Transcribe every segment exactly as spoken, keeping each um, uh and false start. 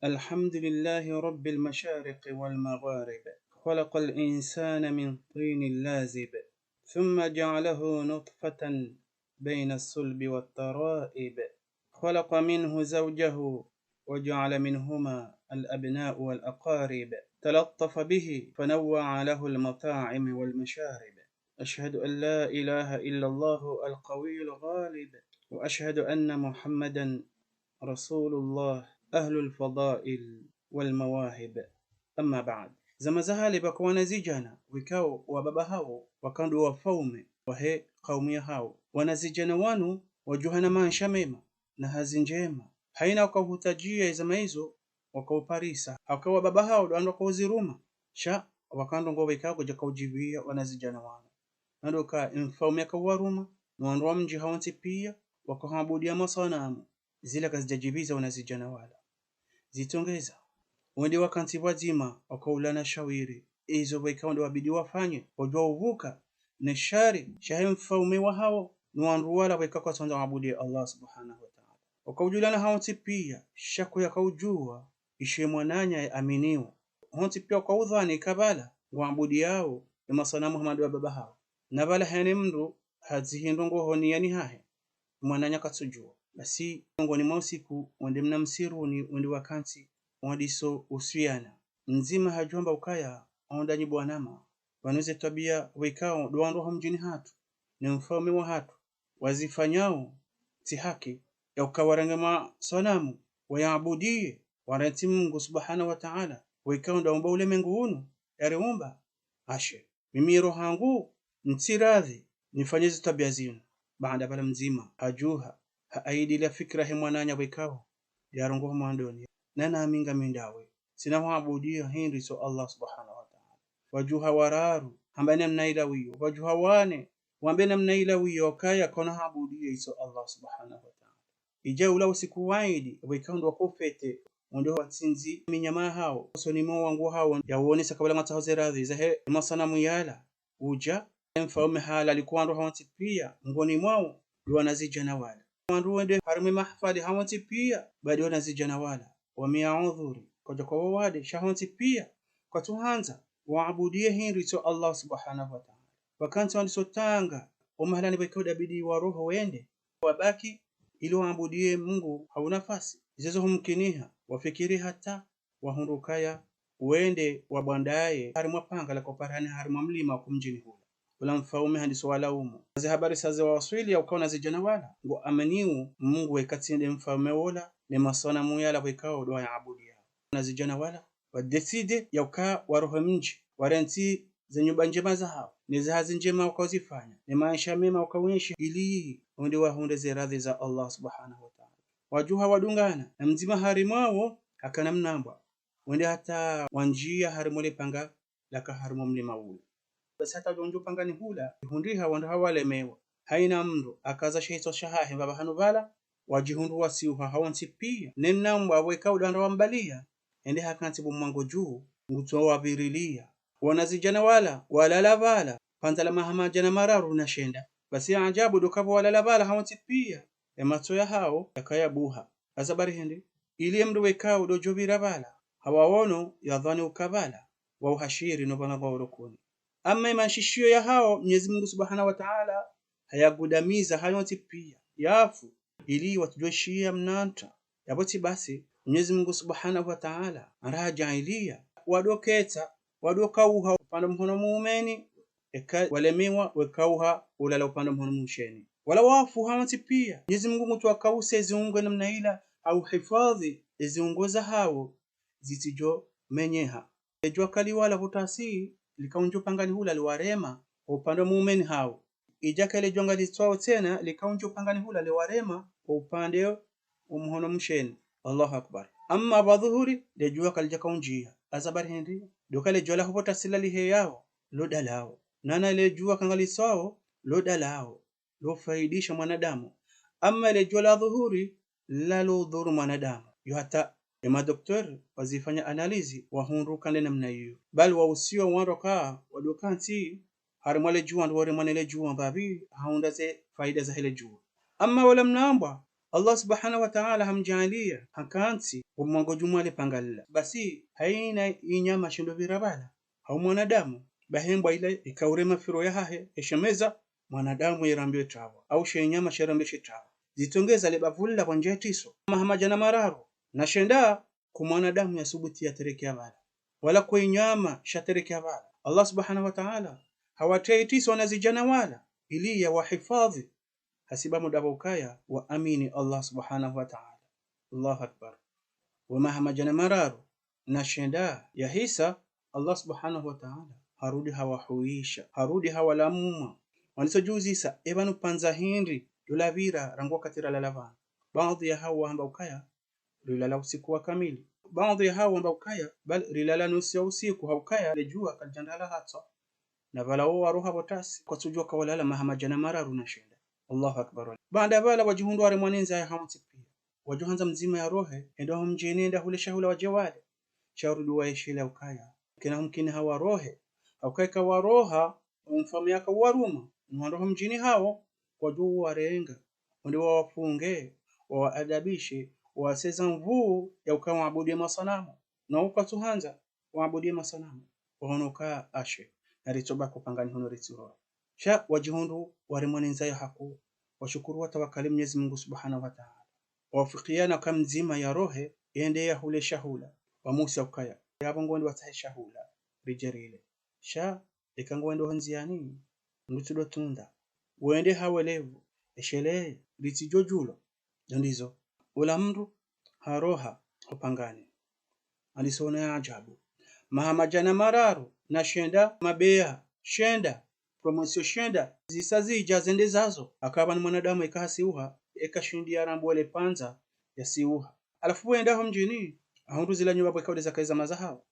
الحمد لله رب المشارق والمغارب، خلق الإنسان من طين لازب، ثم جعله نطفة بين الصلب والترائب، خلق منه زوجه وجعل منهما الأبناء والأقارب، تلطف به فنوع له المطاعم والمشارب. أشهد أن لا إله إلا الله القوي الغالب، وأشهد أن محمدا رسول الله أهل الفضائل والمواهب. أما بعد. Zama za hale pvwaka wanazidjana, wekao wababa hawo waka ndo wafaume wahe kaumu yahawo. Wanazidjana wanu wadjuha na maesha mema, na hazi ndjema. Haina waka uhutadjia ezama izo, waka uparisa. Haka wababa hawo ndo wandru waka uziruma. Sha, waka ndrongoo wekao kwadjaka udjipvia wanazidjana wanu. Na ndo uka mfaume yaka uwaruma, no wandru wa mdji hawontsi pia, waka uabudia masanamu. Zila kazidjadjipviza wanazidjana wala. Zitrongeza. Wende wakantsi pvwadzima, waka ulana shawiri. Izo pvweka wende wabidi wafanye, wadjuwa upvuka ne shari shahe mfaume wahawo, no wandru wala pvweka kwatsondza waabudie Allah subhanahu wa ta'ala. Waka udjulana hawontsi pia, sha kuyaka udjuwa ishe mwananya yaaminiwa. Hontsi pia waka udhwani kabala ngwaabudiao emasanamu hama ndo wababa hawo. Na pvala hene mndru hazihindro ngohoni yani hahe, mwananya katsudjuwa. Basi, ngoni mwa usiku, wende mna msiruni, wende wakantsi, wandiso uswiana. Mdzima hadjwamba ukaya, ondanyi bwanama, pvanu ze twabia wekao ndo wandru waho mdjini hatru, ne mfaume wahatru, wazifanyao tsi haki, ya uka warenge masanamu, wayaabudie, warantsi Mungu subhanahu wa ta'ala, wekao ndo aumba ulemengu unu, yariumba. Ashe, mimi roho yangu, ntsi radhi nifanye zitwabia zinu. Baanda pvala mdzima hadjuha, haaidi la fikira he mwananya pvwekao yarongoa mwandoni. Na nami ngami ndawe, ntsina hwaabudia hindru iso Allah subhanahu wa ta'ala. Wadjuha wararu, hamba namna ila wiyo. Wadjuha wane, wambe namna ila wiyo, kaya kona haabudia iso Allah subhanahu wa ta'ala. Idja ula usiku wa idi, pvweka ndo waka ufete, wende watsindzi minyama hawo, usoni mwa wangu hawo, yawonesa kabala ngwatsaho ze radhi zahe masanamu yala. Udja, mfaume halali kwa wandru hawontsi pia, ngoni mwawo ndo wanazidjana wala. Wandru wende harimwa mahafali hawontsi pia, badi wanazidjana wala. Wamia udhuri, kwadjaka wawade, sha hontsi pia, kwatsuhandza waabudie hindru iso Allah subhanahu wa ta'ala. Wakantsi wandiso tanga, omahalani pvweka udabidi wa roho wende, wabaki, ili waabudie Mungu ha unafasi. Izo zo humkiniha, wafikiri hata wahundru ukaya wende wabwandaye harimwa panga laka uparihani harimwa mlima waho mdjini hula. Ula mfaume handiso walaumu. Ze habari sa ziwawaswili ya uka wanazidjana wala ngwaaminiwo Mungu weka tsi nde mfaume wola, ne masanamu yala pvwekao ndo wayaabudiao. Wanazidjana wala wadécidé ya uka warohe mdji, warantsi ze nyumba ndjema zahawo, ne ze hazi ndjema waka uzifanya, ne maesha mema waka uenshi, ili wende wahundre ze radhi za Allah subhanahu wa ta'ala. Wadjuha wadungana, na mdzima harimwawo hakana mnambwa. Wende hata wandjia harimwa le panga laka harimwa mlima ula. Basi hata wadjo ndjia pangani hula, ihundriha wandru hawalemewa. Haina mndru hakaza she hitswa shahahe mbapvi hanu pvala, wadjihundru wasiuha hawontsi pia. Ne mnambwa pvweka ndo wandru wambalia, hende hakantsi pvo mwango dju, ngutso wapvirilia. Wanazidjana wala walala pvala, pvandza la maha madjana mararu na shenda. Basi ajabu ndo uka pvo walala pvala hawontsi pia, ematso yahawo yaka yabuha. Azabari hindri, ili emndru wekao ndo djopvira pvala, hawaono yadhwani uka pvala wauhashiri no pvana ngwao rokoni. Ama emanshishiyo yahawo, Mnyezi Mungu subhanahu wa ta'ala hayagudamiza hayontsi pia, yafu, ili watsudjoshia mnantra. Yapvo tsi basi, Mnyezi Mungu subhanahu wa ta'ala ndo hadjaaliya wandru ketsa, wandru kauha upande mhono muumeni, eka walemewa, wekauha ulala upande mhono mumsheni. Wala wafu hawontsi pia, Mnyezi Mungu ngutso wakausa eziungo namna ila, hau hifadhi eziungo zahawo zitsidjo menyeha. Ledjua kaliwala pvo tasi, likaundjia upangani hula liwarema upande muumeni hawo. Idjaka ledjua ngalitswao tsena, likaundjia upangani hula liwarema upande wa mhono msheni. Allahu Akbar. Ama pvwa dhuhuri, ledjua kalidjaka undjia. Azabari hindri, ndo uka ledjua laho pvo tasi laliheyao, lodalao. Nana ledjua kangalitswao, lodalao, lofaidisha mwanadamu. Ama ledjua la dhuhuri, lalodhuru mwanadamu. Yo hata ema docteur wazifanya analyse, wahundru uka nde namna iyo. Bali wausiwa wandru ka wadjo kantsi harimwa ledjua, ndo waremwa ne ledjua mbapvi, hahundra ze faida zahe ledjua. Ama wola mnambwa, Allah subhanahu wa ta'ala hamdjaaliya hakantsi omwango dju mwa le panga lila. Basi, haina inyama shindopvira pvala, hau mwanadamu, ba hembwa ila ikaurema firo yahahe, eshemeza, mwanadamu yerambiwa etrawa, au she inyama sherambiwa shetrawa. Zitrongeza le bavu lila pvwandjia etriso maha madjana mararu na shenda, ku mwanadamu yasubuti yaterekeya pvala, wala kwe inyama shaterekeya pvala. Allah subhanahu wa ta'ala hawatria etriso wanazidjana wala, ili yawahifadhi, hasibabu ndapvo ukaya waamini Allah subhanahu wa ta'ala. Allahu Akbar. Wo maha madjana mararu na shenda yahisa, Allah subhanahu wa ta'ala harudi hawahuisha, harudi hawalamuma. Waniso djuzisa, epvanu pvandza hindri, lulapvira rangu wakati ralala pvanu. Baadhwi yahawo wahamba ukaya, rilala usiku wa kamili. Baadhwi yahawo wamba ukaya, bal rilala nusu ya usiku, ha ukaya le djuwa kalidjandala hatswa. Na pvala wo waroha pvo tasi, kwatsudjuwa ka walala maha madjana mararu na shenda. Allahu Akbar. Baanda pvala wadjihundru waremwa ne ndzaya hawontsi pia. Wadjuhandza mdzima yarohe, yende ho mdjini yende yahule shahula wadje wale. Sha urudi waeshelea ukaya, kayina humkini hawarohe. Ha ukaya ika waroha, omfaume yaka uwaruma, no wandru ho mdjini hawo, kwadjo uwarenga, wende wawafunge, wawaadabishe, wawaseza nvuu ya uka waabudu ye masanamu. Na uka kwatsuhandza waabudu ye masanamu, wahono uka ashe, na ritsobaki ho pangani hunu ritsiroha. Sha wadjihundru waremwa ne ndzaya hakuu, washukuru watawakali Mnyezi Mungu subhanahu wa ta'ala. Wawafikiana ka mdzima yarohe, yende yahule shahula, wamuusiya ukaya, yapvo ngwendo watsahe shahula, ridje rile. Sha eka ngwendo ho ndziyani, ngutsudo tunda. Wende ha welevu, eshelea, ritsidjo djulo. Ndo ndizo, ola mndru haroha ho pangani. Andisa ona ya ajabu. Maha madjana mararu na shenda, mabeya shenda, promotion shenda, zisa zidja zende zazo. Haka pvanu mwanadamu eka hasiuha, eka shindi yarambuwe le pvandza, yasiuha. Halafu pvo yenda ho mdjini, hahundru zila nyumba pvo eka ude zaka iza maza hawo.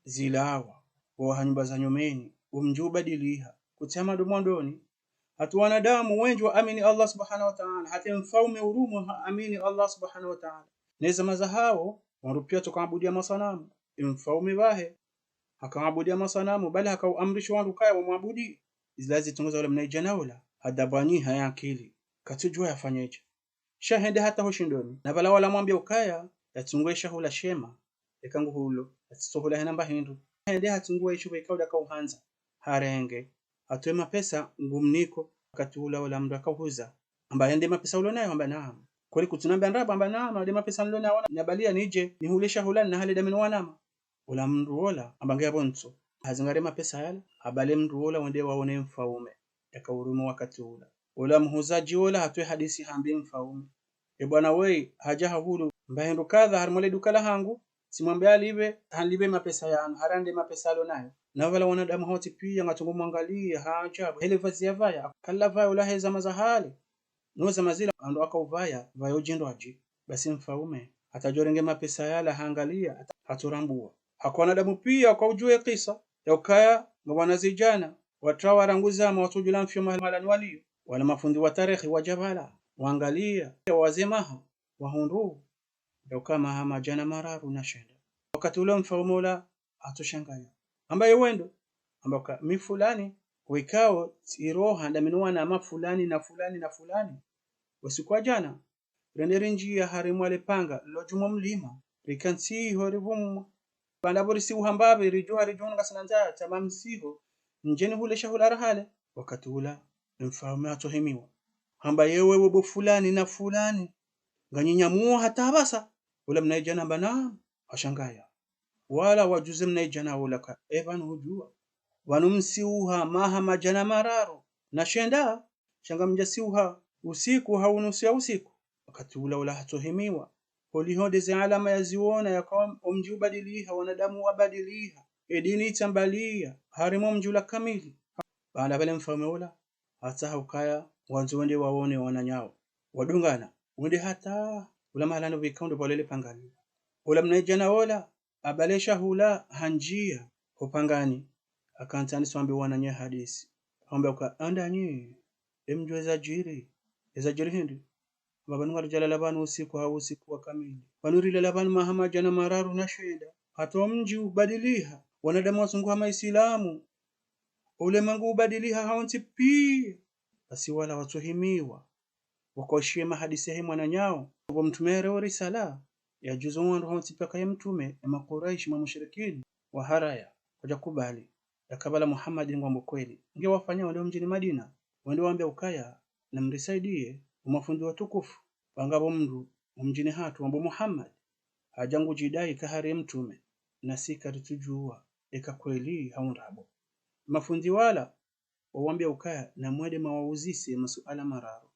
Zilawa, wo waha nyumba za nyumeni, wo mdji ubadiliha, kutsi hama ndo mwandoni. Hata wanadamu wendji waamini Allah subhanahu wa ta'ala, hata mfaume urumwa haamini Allah subhanahu wa ta'ala. Ne zama zahawo, wandru pia tsoka abudia masanamu. Mfaume pvahe, haka abudia masanamu, bali haka uamrisha wandru kaya wamwabudi. Zila zitrongozwa ola mnaidjana ola, hadabwaniha ye akili. Katsudjuwa yafanyedje. Sha hende hata ho shindoni, na pvala wala mwambia ukaya, yatsungue shahula shema, eka nguhulo, yatsitsohula hena mba hindru. Hende hatsungue isho pvo ikao nda kauhandza, harenge, hatowe mapesa ngumniko, wakati ula ola mndru akauhuza. Hamba yende mapesa ulo nayo, hamba naam. Kweli kutsuna mba ndrabo, hamba naam, nde mapesa nilo nayo, nabalia nidje, nihule shahula, nahale ndami no wanama. Ola mndru ola, hamba nge yapvo ntso. Hazingare mapesa yala, habale mndru ola wende waone mfaume, yaka urumwa wakati ula. Ola muhuzadji ola hatowe hadisi hambi mfaume. E bwana weyi, hadja hahulu, mba hindru kadha harimwa le duka lahangu, tsimwambe alipve, hanlipve mapesa yanu, harande mapesa alo nayo. Na pvala wanadamu hawontsi pia, ngatsungu mwangalia, ha ajabu, hele vazi yavaya, kala vaya ola he zama za hale. No zama zila, wandru waka uvaya, vaya udjindwadji. Basi mfaume, hata djorenge mapesa yala hangalia, hata, hatsorambua. Haka wanadamu pia, waka udjuwa ye kisa, ya ukaya, nga wanazidjana, watrawa rangu zama, watsudjula mfio mahala, mahala ni walio. Wala mafundi wa tarehi wadja pvala, wangalia, waze maha, wahundru, ya uka maha madjana mararu na shenda. Wakati ula mfaume ola, hatsoshangaya. Hamba ye wendo, hamba uka mi fulani, wekao tsiroha ndami no wanama fulani na fulani na fulani. Usiku wa djana, rende rindjia harimwa le panga, lilo djuu mwa mlima, rikantsi ho rivumwa. Pvanda pvo risiuha mbapvi, ridjuha ridjuna ngasina ndzaya, tsamba msiho, ndjeni hule shahula rahale. Wakati ula, mfaume hatsohimiwa. Hamba ye wewe bo fulani na fulani, nganyi nyamuo hata pvasa. Ula mnaidjana hamba naam, hashangaya. Wala wadjuze mnaidjana ola ka, e pvanu hudjuwa. Pvanu msiuha maha madjana mararu na shenda, sha ngamdja siuha usiku hau nusu ya usiku. Wakati ula ola hatsohimiwa. Holiho nde ze alama yaziona yaka omdji ubadiliha, wanadamu wabadiliha. E dini itsambalia, harimwa omdji ula kamili. Pvanda pvale mfaume ola, hatsaha ukaya, wandzo wende waone wananyawo. Wadungana, wende hata, ula mahala no pvika ndo pvwalele pangani. Ula mnaidjana ola, habale shahula handjia, ho pangani. Hakantsi handisa wambe wananya hadisi. Hamba uka andanyi, emdjuwa ezadjiri, ezadjiri hindri. Hamba pvanu ngaridjalala pvanu usiku hau usiku wa kamili. Pvanu rilala pvanu maha madjana mararu na shenda. Hata omdji ubadiliha, wanadamu watsunguha maisilamu. Ulemengu ubadiliha hawontsi pia. Basi wala watsohimiwa. wakaushiya mahadisi yahe mwananyawo. Pvo Mtrume yareo risala, yadjuza wandru hawontsi pvwaka ye Mtrume, ye Makuraishi, mamushirikina, waharaya, kwadjakubali, yaka pvala Muhammad ngwambo kweli. Nge wafanya wende homdjini Madina, wende wawambiya ukaya, namrisaidiye, wo mafundi watukufu, pvanga pvo mndru, homdjini hatru, wambwa Muhammad, hadja ngudjidayi ka hari ye Mtrume, nasi karitsudjuwa, eka kweli hau ndrabo. Mafundi wala, wawambiya ukaya, namwende mwawauzise masuala mararu.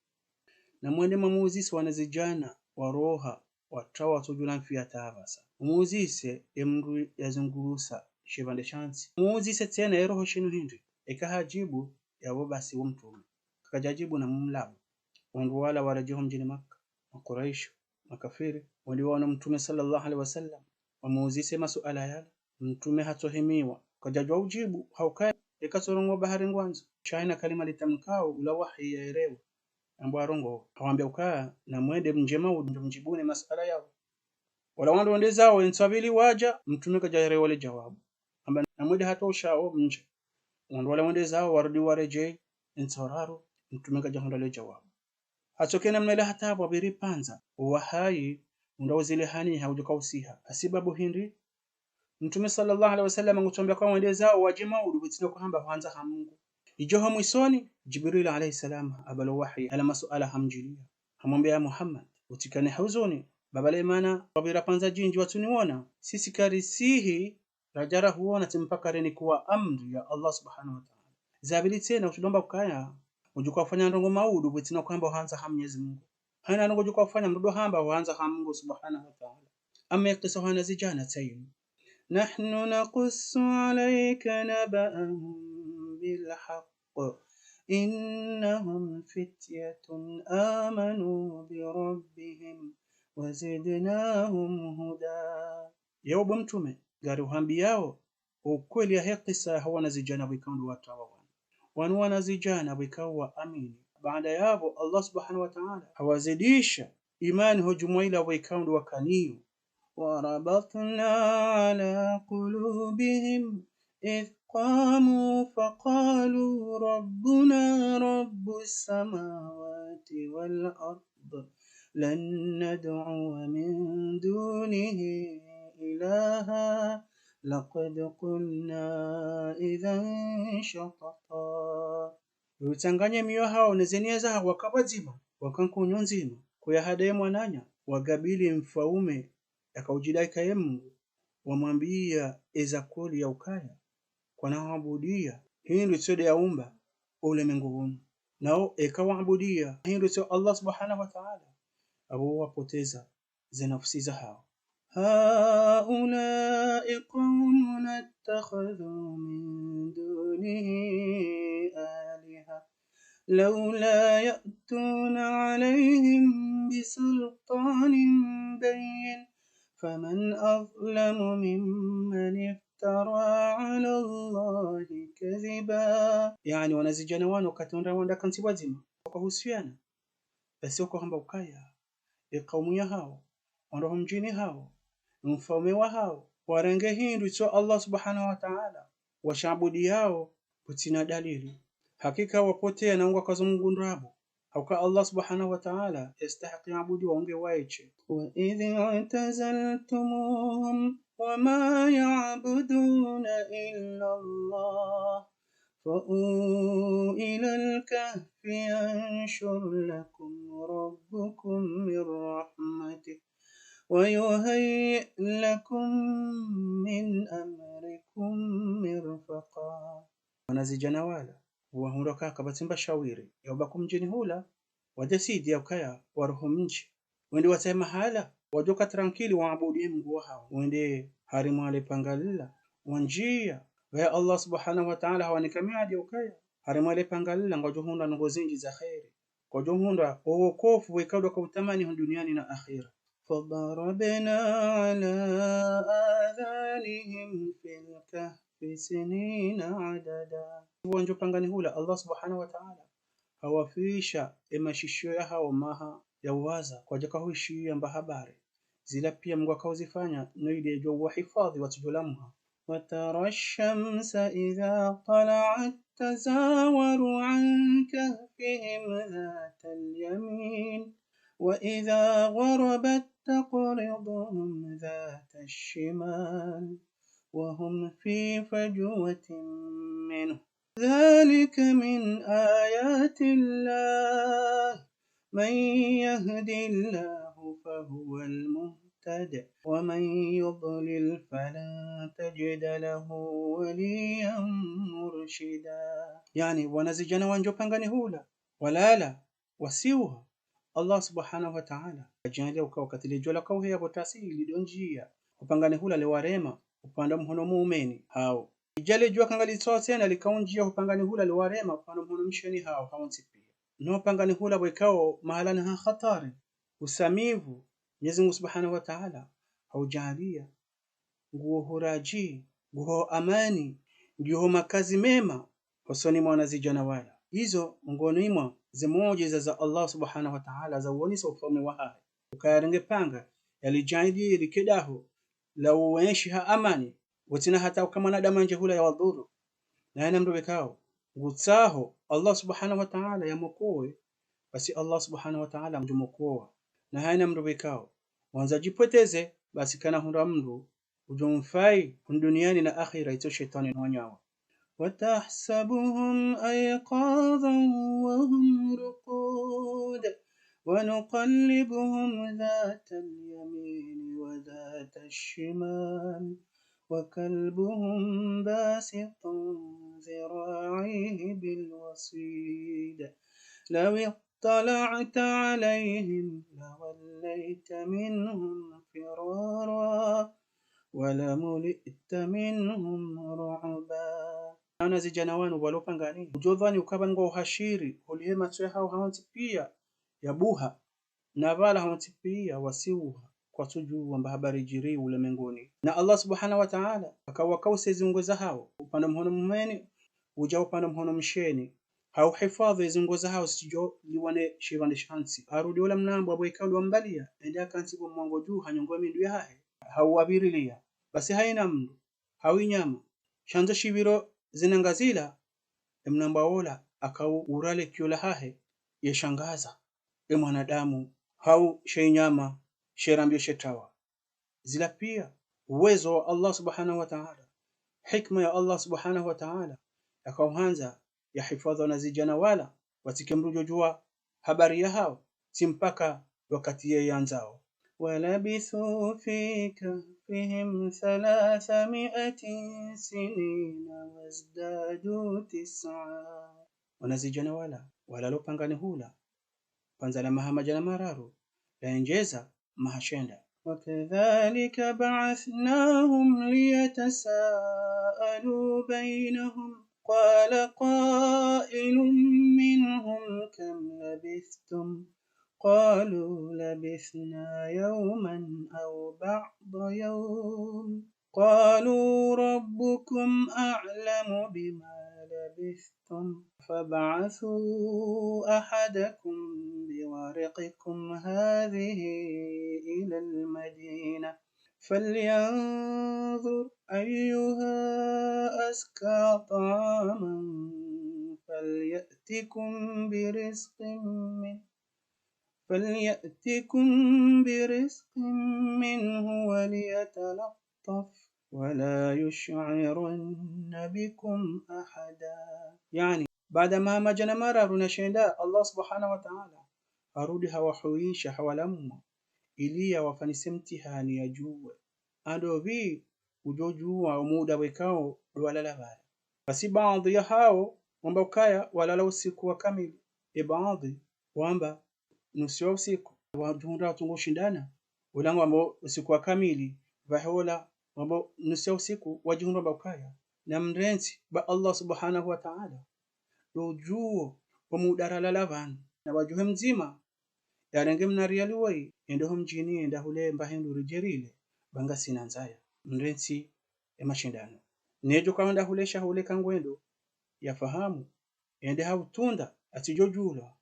Namwende mwamuuzise wanazidjana, waroha, watrawa watsodjula mfi hata pvasa. Mumuuzise ye mndru yazungusa shipvandre sha ntsi. Mumuuzise tsena ye roho shinu hindri, eka hadjibu, yapvo basi wo Mtrume. Kakadjadjibu namumlawe. Wandru wala waredjei homdjini Makka, Makuraishi, makafiri, wende waone Mtrume swallallahu alayhi wasallam, wamuuzise masuala yala. Mtrume hatsohimiwa, kadjadjuwa udjibu, haukaya, eka tsorongowa bahari ngwandzo. Sha hayina kalima litamkao, ula wahi yaerewa. Yambwa arongowe. Hawambiya ukaya, namwende mdje maudu, mdjibuni masuala yawo. Wala wandru wende zawo, ye ntsu ya pvili wadja, Mtrume kadjaerewa le djawabu. Hamba, namwende hata ushao mdje. Wandru wala wende zawo, warudi waredjei, ye ntsu ya raru, Mtrume kadjahundra le djawabu. Hatsokena mna ila hata pvo pviri pvandza, uwahayi, unda uzile hani ha udjuka usiha. Hasibabu hindri, Mtrume swallallahu alayhi wasallam ngutsowambiya kwa wende zawo wadje maudu pvwatsina kuhamba hwandza ha Mungu. Idjo ho mwisoni, Djibril alayhi salam, hapvala wahi, yala masuala hamdjiliya. Hamwambiya ya Muhammad, utsikane ha huzuni, ba pvale mana, pvapvira pvandza djindji watsuniwona, sisi karisihi, radja rahuwona tsi mpaka renikuwa amri ya Allah subhanahu wa ta'ala. Za pvili tsena utsudjo hamba ukaya, udjuka ufanya ndrongo maudu pvwatsina kuhamba hwandza ha Mwenyezi Mungu. Hayina ndrongo udjuka ufanya mndru udjo hamba hwandza ha Mungu subhanahu wa ta'ala. Amma ye kisa ya wanazidjana tsayinu. نحن نقص عليك نبأهم بالحق إنهم فتية آمنوا بربهم وزدناهم هدى. Yewe bo Mtrume, ngarihuhambiyao ukweli yahe kisa yaho wanazidjana pvwekao ndo watrawa wanu. Wanu wanazidjana pvwekao waamini. Baanda yapvo, Allah subhanahu wa ta'ala hawazidisha imani ho djumwa ila pvwekao ndo wakanayo. وربطنا على قلوبهم إذ قاموا فقالوا ربنا رب السماوات والأرض لن ندعو من دونه إلها لقد قلنا إذا شططا. Ritsanganya miyo yahawo ne ze niya zahawo waka pvwadzima, waka nkunyu ndzima, kuyahada ye mwananya, wakabili mfaume, yakaudjidai ka ye Mungu, wamwambiya eza kweli ya ukaya, kwana waabudiya hindru tsi ndo yaumba ulemengu wunu. Nawo eka waabudiya hindru tsi Allah subhanahu wa ta'ala, apvo wapoteza ze nafusi zahawo. هؤلاء قومنا اتخذوا من دونه آلهة لولا يأتون عليهم بسلطان بين فمن أظلم ممن افترى على الله كذبا. Yaani wanazidjana wanu wakati wandru wandru wakantsi pvwadzima, wakahusiyana, basi wakahamba ukaya, ye kaumu yahawo, wandru ho mdjini hawo, mfaume wahawo, warenge hindru tsi Allah subhanahu wa ta'ala, washaabudiyao pvwatsina dalili. Hakika wapoteya na ungwa kazo Mungu ndrabo, hauka Allah subhanahu wa ta'ala yastahiki yaabudiwa unge waye she. وإذ اعتزلتموهم وما يعبدون إلا الله فأووا إلى الكهف ينشر لكم ربكم من رحمته ويهيئ لكم من أمركم مرفقا. Wanazidjana wala, wahundra ukaya kapvatsi mba shawiri ya ubaki mdjini hula, wadesidi ya ukaya waroho mdji. Wende watsahe mahala wadjoka tranquille waabudiye Mungu wahawo. Wende harimwa le panga lila, wandjiya, pvaya Allah subhanahu wa ta'ala hawanika miadi ya ukaya harimwa le panga lila ngwadjohundra ndrongo zindji za kheri. Ngwadjohundra wo wokofu wekao ndo wakautamani ho duniani na akhira. فضربنا على آذانهم في الكهف سنين عددا. Wandjo pangani hula, Allah subhanahu wa ta'ala hawafisha ye mashishiyo yahawo maha ya uwaza, kwadjaka hwishiya mba habari. Zila piya Mungu hakauzifanya, no ili yedjo uwahifadhi watsudjo lamha. وترى الشمس إذا طلعت تزاوروا عن كهفهم ذات اليمين وإذا غربت تقرضهم ذات الشمال وهم في فجوة منه ذلك من آيات الله من يهد الله فهو المهتد ومن يضلل فلن تجد له وليا مرشدا. Yaani, wanazidjana wandji opangani hula, walala, wasiuha. Allah subhanahu wa ta'ala hadjaanlia uka wakati ledjuwa lakauheya pvo tasi lidondjia, opangani hula lewarema upande mhono muumeni hawo. Idja ledjuwa kangalitsowa tsena likaundjia opangani hula lewarema upande mhono msheni hawo, hawontsi pia. No pangani hula pvwekao mahalani ha hatwari, usamivu, Mwenyezi Mungu subhanahu wa ta'ala haudjaanlia nguwo ho radji, nguwo ho amani, ngiyo ho makazi mema, hosoni mwa wanazidjana wala. Izo ngoni mwa ze mujiza za Allah subhanahu wa ta'ala za uonesa ufaume wahahe. Ukaya yarenge panga, yalidjaanlie like daho la uenshi ha amani, pvatsina hata uka mwanadamu yandje hula yawadhuru. Na hayina mndru pvwekao ngutsaho Allah subhanahu wa ta'ala yamokowe, basi Allah subhanahu wa ta'ala ngudjomokowa. Na hayina mndru pvwekao ngwandzo yadjipvweteze, basi kana hundra mndru udjomfayi hunu duniani na akhira, itso shetwani no wanyawe. وتحسبهم أيقاظا وهم رقود ونقلبهم ذات اليمين وذات الشمال وكلبهم باسط ذراعيه بالوصيد لو اطلعت عليهم لوليت منهم فرارا ولملئت منهم رعبا. Na wanazidjana wanu pvalo pangani, udjodhwani uka pvanu ngwao hashiri, holihe matso yahawo hawontsi pia yabuha, na pvala hawontsi pia wasiuha, kwatsudjuwa mba habari djiri ulemenguni. Na Allah subhanahu wa ta'ala hakawakausa ze ziungo zahawo, upande mhono muumeni, udja upande mhono msheni, hauhifadhwi ze ziungo zahawo zitsidjoliwa ne shipvandre shantsi. Harudi ola mnambo apvo ikao ndo wambalia, ende hakantsi pvo mwango dju ha nyongo ya mindru yahahe, hauwapvirilia. Basi hayina mndru, hawu inyama, shandzo shipviro zinanga zila, emnambo ola akauura lekio lahahe, yeshangaza emwanadamu, hawu she inyama, she rambio she tawa. Zila pia uwezo wa Allah subhanahu wa ta'ala, hikma ya Allah subhanahu wa ta'ala, yakauhandza yahifadhwi wanazidjana wala, watsike mndru udjodjuwa habari yahawo, tsi mpaka wakati yeye yandzao. ولبثوا في كهفهم ثلاثمائة سنين وازدادوا تسعا. Wanazidjana wala walala opangani hula, pvandza la maha madjana mararu, laendjeza maha shenda. وكذلك بعثناهم ليتساءلوا بينهم قال قائل منهم كم لبثتم قالوا لبثنا يوما أو بعض يوم قالوا ربكم أعلم بما لبثتم فابعثوا أحدكم بورقكم هذه إلى المدينة فلينظر أيها أزكى طعاما فليأتكم برزق منه فليأتكم برزق منه وليتلطف ولا يشعرن بكم أحدا. Yaani, baada maha madjana mararu na shenda, Allah subhanahu wa ta'ala harudi hawahuyisha, hawalamua, ili yawafanyise mtihani yadjuwe ndo pvi udjodjuwa omuda pvwekao ndo walala pvala. Basi baadhwi yahawo wamba ukaya walala usiku wa kamili, e baadhwi wamba nusu ya usiku, wadjihundra watsungu shindana, ola ngwambao usiku wa kamili, pvahe ola ngwambao nusu ya usiku, wadjihundra wamba ukaya namrentsi ba Allah subhanahu wa ta'ala ndo udjuwo omuda ralala pvanu. Na wadjuhe mdzima yarenge mna riali woyi, yende ho mdjini, yende yahule mba hindru ridje rile, ba ngasina ndzaya, mrentsi emashindano. Nedjo ka hwenda hule shahule ka ngwendo, yafahamu, yende hautunda, yatsidjodjulwa,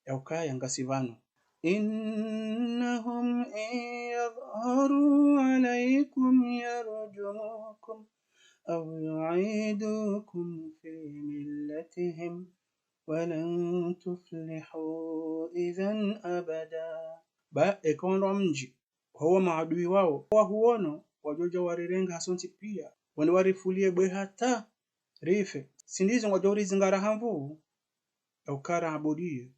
ya ukaya ngasi pvanu. إنهم إن يظهروا عليكم يرجموكم أو يعيدوكم في ملتهم ولن تفلحوا إذا أبدا. Ba eka wandru wa mdji, hawu maadui wawo, wahuono, wadjodja warirenga hasontsi pia, wende warifulie bwe hata rife. Tsi ndizo ngwadjo urizingara ha nvu, yauka raabudiye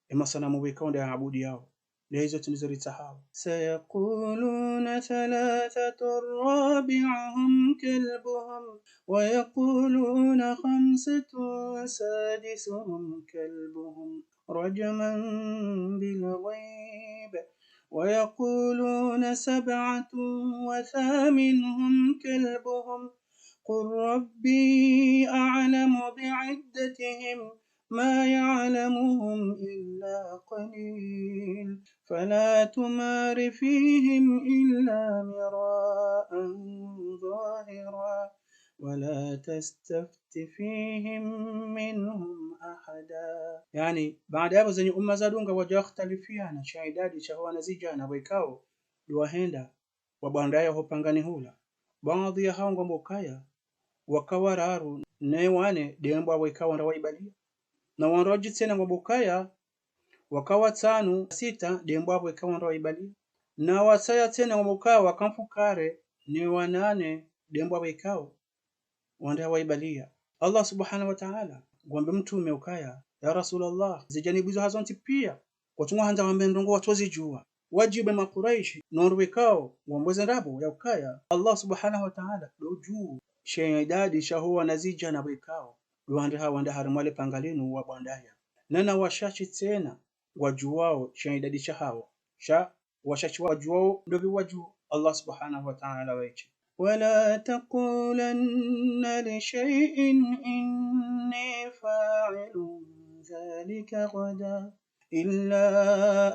emasanamu weka wende waabudiyawo. Lezo tsi ndizo ritsahawo. سيقولون ثلاثة رابعهم كلبهم ويقولون خمسة سادسهم كلبهم رجما بالغيب ويقولون سبعة وثامنهم كلبهم قل ربي أعلم بعدتهم ما يعلمهم إلا قليل فلا تمار فيهم إلا مراء ظاهرا ولا تستفت فيهم منهم أحدا. Yaani, baada yapvo zenyi umma zadunga wadja wakhtalifiana sha idadi shaho wanazidjana wekao ndo wahenda wabwandaya ho pangani hula. Baadhwi yahawo ngwambo ukaya, waka wararu ne wane nde mbwa wekao wandra waibaliya. Na wandru wadji tsena ngwambo ukaya, waka watsanu, sita nde mbwa wekao wandra waibaliya. Na watsaya tsena ngwambo ukaya, waka mfukare ne wanane nde mbwa wekao wandra waibaliya. Allah subhanahu wa taala ngwambe mtrume ukaya, ya Rasulallah, zidjanibu izo hazontsi pia, kwatsu ngwahandza wambe ndrongo watsozidjuwa. Wadjibu makuraishi no wandru wekao ngwambo ze ndrabo ya ukaya, Allah subhanahu wa taala ndo udjuwo she idadi shaho wanazidjana wekao ndo wandra hawandra harimwa le panga linu wabwandaya. Na na washashi tsena wadjuwao she idadi shahawo. Sha washashi wadjuwao ndopvi wadjuwo Allah subhanahu wa taala weshe. ولا تقولن لشيء إني فاعل ذلك غدا إلا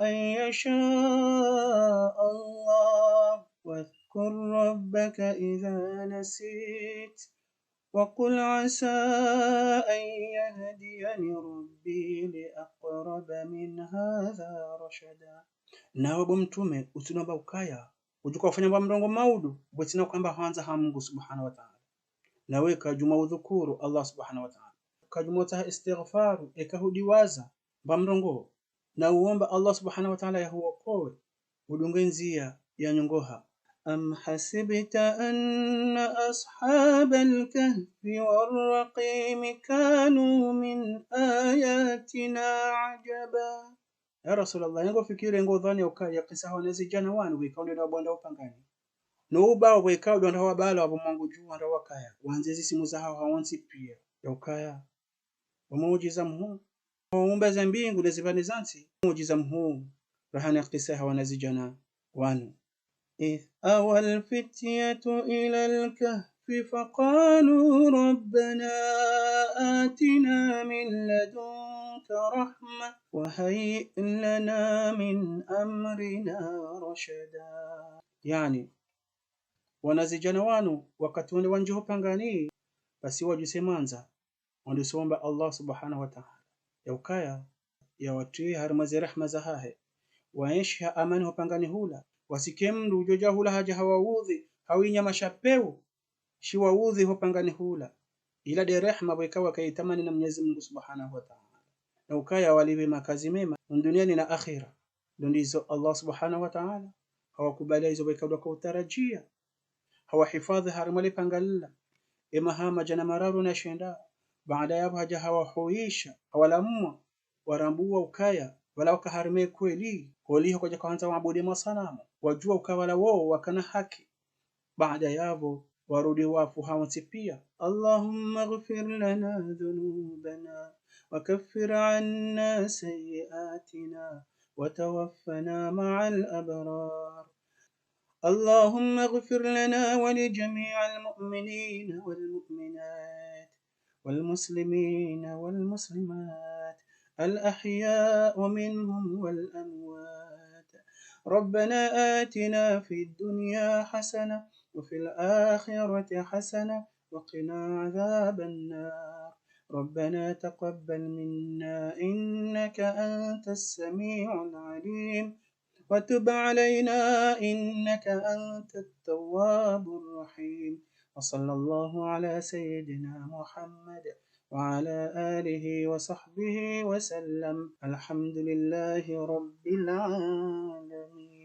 أن يشاء الله واذكر ربك إذا نسيت وقل عسى أن يهديني ربي لأقرب من هذا رشدا. Nawe bo mtrume, utsinamba ukaya udjuka ufanya mbamrongo maudu, bwe tsina ukamba hwandza ha Mungu subhanahu wa taala. Nawe kadjuma udhukuru Allah subhanahu wa taala. Kadjuma utsaha istighfaru, eka hudiwaza mbamrongo. Na uomba Allah subhanahu wa taala yahuokowe, udunge ndzia ya nyongoha. أم حسبت أن أصحاب الكهف والرقيم كانوا من آياتنا عجبا. Ya Rasulallah, yengo fikiri yengo dhwani ukaya kisa ho wanazidjana wanu wekao ndo wabwanda ho pangani. No ubao wekao ndo wandra wabala wapvo mwangu dju wandra wakaya, wandze zisimu zahawo hawontsi pia. Ya ukaya, wo muujiza muhuu. Waumba ze mbingu ne zipvandre za ntsi, muujiza muhuu. Rahana kisa ha wanazidjana wanu. إذ أوى الفتية إلى الكهف فقالوا ربنا آتنا من لدنك رحمة وهيئ لنا من أمرنا رشدا. Yaani, wanazidjana wanu wakati wende wandji ho pangani, basi wadjuse mandza, wandusomba Allah subhanahu wa taala ya ukaya yawatwiye harimwa ze rehma zahahe, waenshi ha amani ho pangani hula, wasike mndru udjodja hula hadja hawaudhi, hawinya mashapeu, shiwaudhi ho pangani hula. Ila nde rehma wekao wakaitamani na Mwenyezi Mungu subhanahu wa taala. Na ukaya walipve makazi mema, duniani na akhira. Ndo ndizo Allah subhanahu wa taala hawakubaliya izo wekao wakautarajia. Hawahifadhi harimwa le panga lila emaha madjana mararu na shenda. Baada yapvo hadja hawahuisha, hawalamua, warambuwa ukaya pvala waka harimwa ye kweli, holiho kwadjaka hwandza waabudu masanamu, wadjuwa ukaya pvala wowo wakana haki. Baada yapvo warudi wafu hawontsi pia. اللهم اغفر لنا ذنوبنا وكفر عنا سيئاتنا وتوفنا مع الأبرار. اللهم اغفر لنا ولجميع المؤمنين والمؤمنات والمسلمين والمسلمات الأحياء منهم والأموات. ربنا آتنا في الدنيا حسنة وفي الآخرة حسنة وقنا عذاب النار. ربنا تقبل منا إنك أنت السميع العليم وتب علينا إنك أنت التواب الرحيم. وصلى الله على سيدنا محمد وعلى آله وصحبه وسلم. الحمد لله رب العالمين.